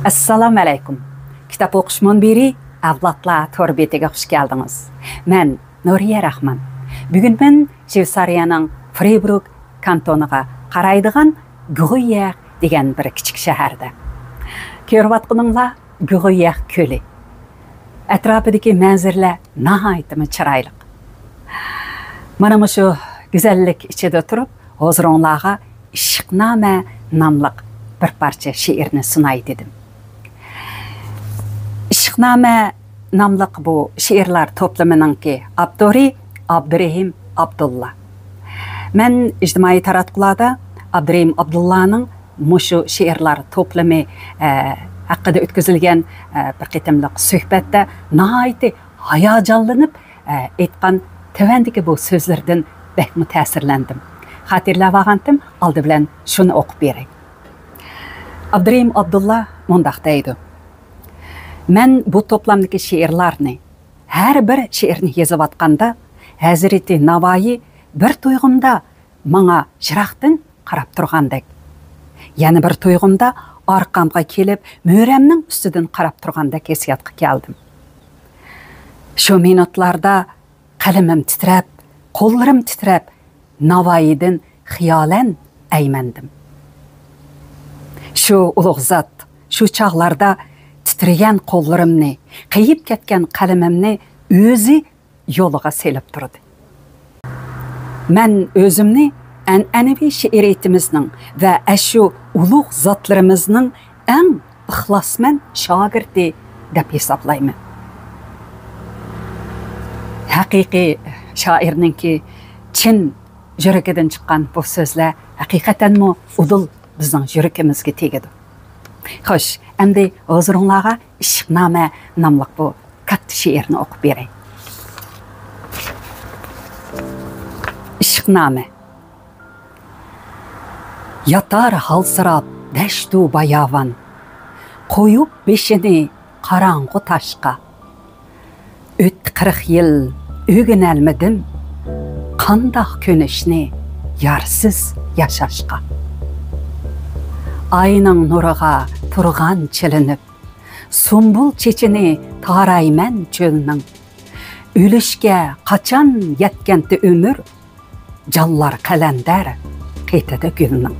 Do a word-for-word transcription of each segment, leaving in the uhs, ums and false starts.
ئەسسالامۇ ئەلەيكۇم. كىتاب ئوقۇش مۇنبىرى ئەۋلادلار تور بېتىگە خۇش كەلدىڭىز. مەن نۇرىيە راخمان. بۈگۈن مەن شۋېتسارىيەنىڭ فرىبروك كانتونىغا قارايدىغان گۇغۇييەغ دېگەن بىر كىچىك شەھەردە. كۆرۈۋاتقىنىڭلار گۇغۇييەغ كۆلى. ئەتراپىدىكى مەنزىرىلەر ناھايىتىمۇ چىرايلىق. مانا مۇشۇ گۈزەللىك ئىچىدە تۇرۇپ، ھۇزۇرۇڭلارغا ئىشقنامە ناملىق بىر پارچە شېئىرنى سۇناي دېدىم. ئىشقنامە ناملىق بۇ شېئىرلار توپلىمىنىڭكى ئاپتورى ئابدۇرېھىم ئابدۇللا. مەن ئىجتىمائىي تاراتقۇلاردا ئابدۇرېھىم ئابدۇللانىڭ مۇشۇ شېئىرلار توپلىمى، ئە، ھەققىدە ئۆتكۈزۈلگەن، ئە، بىر قېتىملىق سۆھبەتتە ناھايىتى ھاياجانلىنىپ، ئە، ئېيتقان تۆۋەندىكى بۇ سۆزلىرىدىن بەكمۇ تەسىرلەندىم. خاتىرىلەۋالغانتىم، ئالدى بىلەن شۇنى ئوقۇپ بېرەي. ئابدۇرېھىم ئابدۇللا مۇنداق دەيدۇ: «مەن بۇ توپلامدىكى شېئىرلارنى، ھەر بىر شېئىرنى يېزىۋاتقاندا، ھەزرىتى ناۋايى بىر تۇيغۇمدا ماڭا يىراقتىن قاراپ تۇرغاندەك، يەنە بىر تۇيغۇمدا ئارقامغا كېلىپ، مۈرەمنىڭ ئۈستىدىن قاراپ تۇرغاندەك ھېسسىياتقا كەلدىم. شۇ مىنۇتلاردا قەلىمىم تىترەپ، قوللىرىم تىترەپ، ناۋايىدىن خىيالەن ئەيمەندىم. شۇ ئۇلۇغ زات، شۇ چاغلاردا تىترىگەن قوللىرىمنى، قېيىپ كەتكەن قەلىمىمنى ئۆزى يولىغا سېلىپ تۇردى. مەن ئۆزۈمنى ئەنئەنىۋى شېئىرىيىتىمىزنىڭ ۋە ئەشۇ ئۇلۇغ زاتلىرىمىزنىڭ ئەڭ ئىخلاسمەن شاگىرتى دەپ ھېسابلايمەن.» ھەقىقىي شائىرنىڭكى چىن يۈرىكىدىن چىققان بۇ سۆزلەر ھەقىقەتەنمۇ ئۇدۇل بىزنىڭ يۈرىكىمىزگە تېگىدۇ. خوش، ئەمدى ھۇزۇرۇڭلارغا ئىشقنامە ناملىق بۇ كاتتا شېئىرنى ئوقۇپ بېرەي. ئىشقنامە. ياتار ھالسىراپ دەشتۇ باياۋان، قويۇپ بېشىنى قاراڭغۇ تاشقا. ئۆتتى قىرىق يىل، ئۆگىنەلمىدىم قانداق كۆنۈشنى يارسىز ياشاشقا. ئاينىڭ نۇرىغا تۇرغان چىلىنىپ، سۇمبۇل چېچىنى تارايمەن چۆلنىڭ. ئۆلۈشكە قاچان يەتكەنتى ئۆمۈر، جانلار قەلەندەر قېتىدە گۈلنىڭ.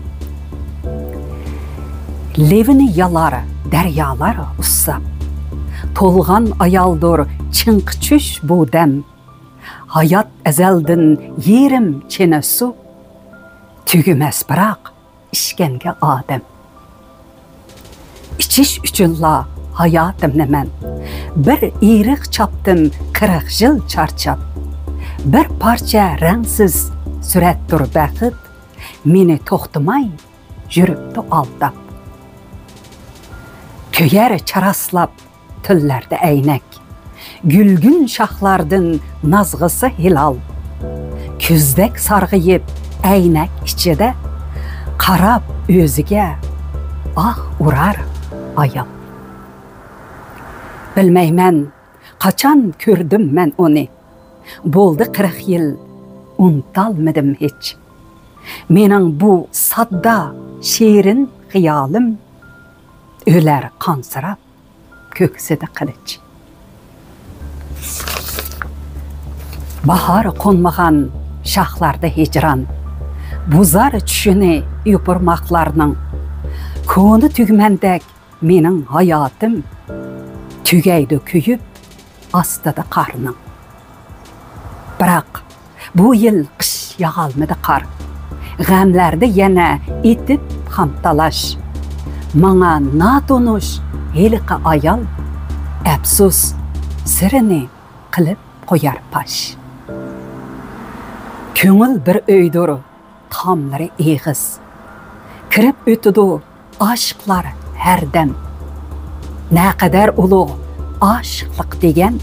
لېۋىنى يالار دەريالار ئۇسساپ، تولغان ئايالدۇر چىڭقى چۈش بۇ دەم. ھايات ئەزەلدىن يېرىم چىنە سۇ، تۈگىمەس بىراق ئىچكەنگە ئادەم. ئىچىش ئۈچۈنلا ھاياتىمنى مەن بىر ئېرىق چاپتىم قىرىق يىل چارچاپ. بىر پارچە رەڭسىز سۈرەتتۇر بەخت، مېنى توختىماي يۈرۈپتۇ ئالداپ. كۆيەر چاراسلاپ تۈنلەردە ئەينەك، گۈلگۈن شاخلاردىن نازغىسى ھىلال. كۈزدەك سارغىيىپ ئەينەك ئىچىدە، قاراپ ئۆزىگە ئاھ ئۇرار ئايال. بىلمەيمەن، قاچان كۆردۈم مەن ئۇنى؟ بولدى قىرىق يىل، ئۇنتالمىدىم ھېچ. مېنىڭ بۇ ساددا، شېرىن خىيالىم ئۆلەر قانسىراپ كۆكسىدە قىلىچ. باھار قونمىغان شاخلاردا ھىجران، بۇزار چۈشىنى يوپۇرماقلارنىڭ. كونا تۈگمەندەك مېنىڭ ھاياتىم، تۈگەيدۇ كۆيۈپ ئاستىدا قارنىڭ. بىراق بۇ يىل قىش ياغالمىدى قار. غەملەردە يەنە ئېتىپ خام تالاش. ماڭا ناتونۇش ھېلىقى ئايال، ئەپسۇس، زېرىنى قىلىپ قويار پاش. كۆڭۈل بىر ئۆيدۇر، تاملىرى ئېغىز. كىرىپ ئۆتىدۇ ئاشىقلار ھەردەم. نەقەدەر ئۇلۇغ ئاشىقلىق دېگەن،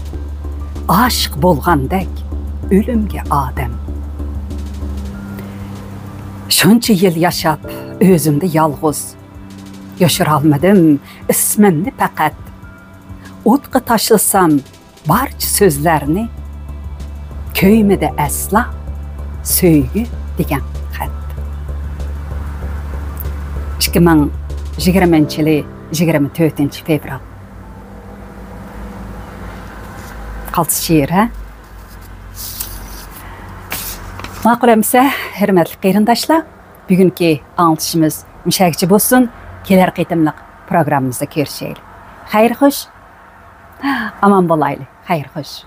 ئاشىق بولغاندەك ئۆلۈمگە ئادەم. شۇنچە يىل ياشاپ ئۆزۈمدە يالغۇز، يوشۇرالمىدىم ئىسمىمنى پەقەت. ئوتقا تاشلىسام بارچە سۆزلەرنى، كۆيمىدى ئەسلا سۆيگۈ دېگەن خەت. ئىككى مىڭ يىگىرمىنچى يىلى يىگىرمە تۆتىنچى فېۋرال. قالتىس شېئىر، ھە؟ ماقۇل ئەمىسە، ھۆرمەتلىك قېرىنداشلار، بۈگۈنكى ئاڭلىتىشىمىز مۇشەگىچە بولسۇن. كېلەر قېتىملىق پروگراممىمىزدا كۆرۈشەيلى. خەير خوش. ئامان بولايلى. خەير خوش.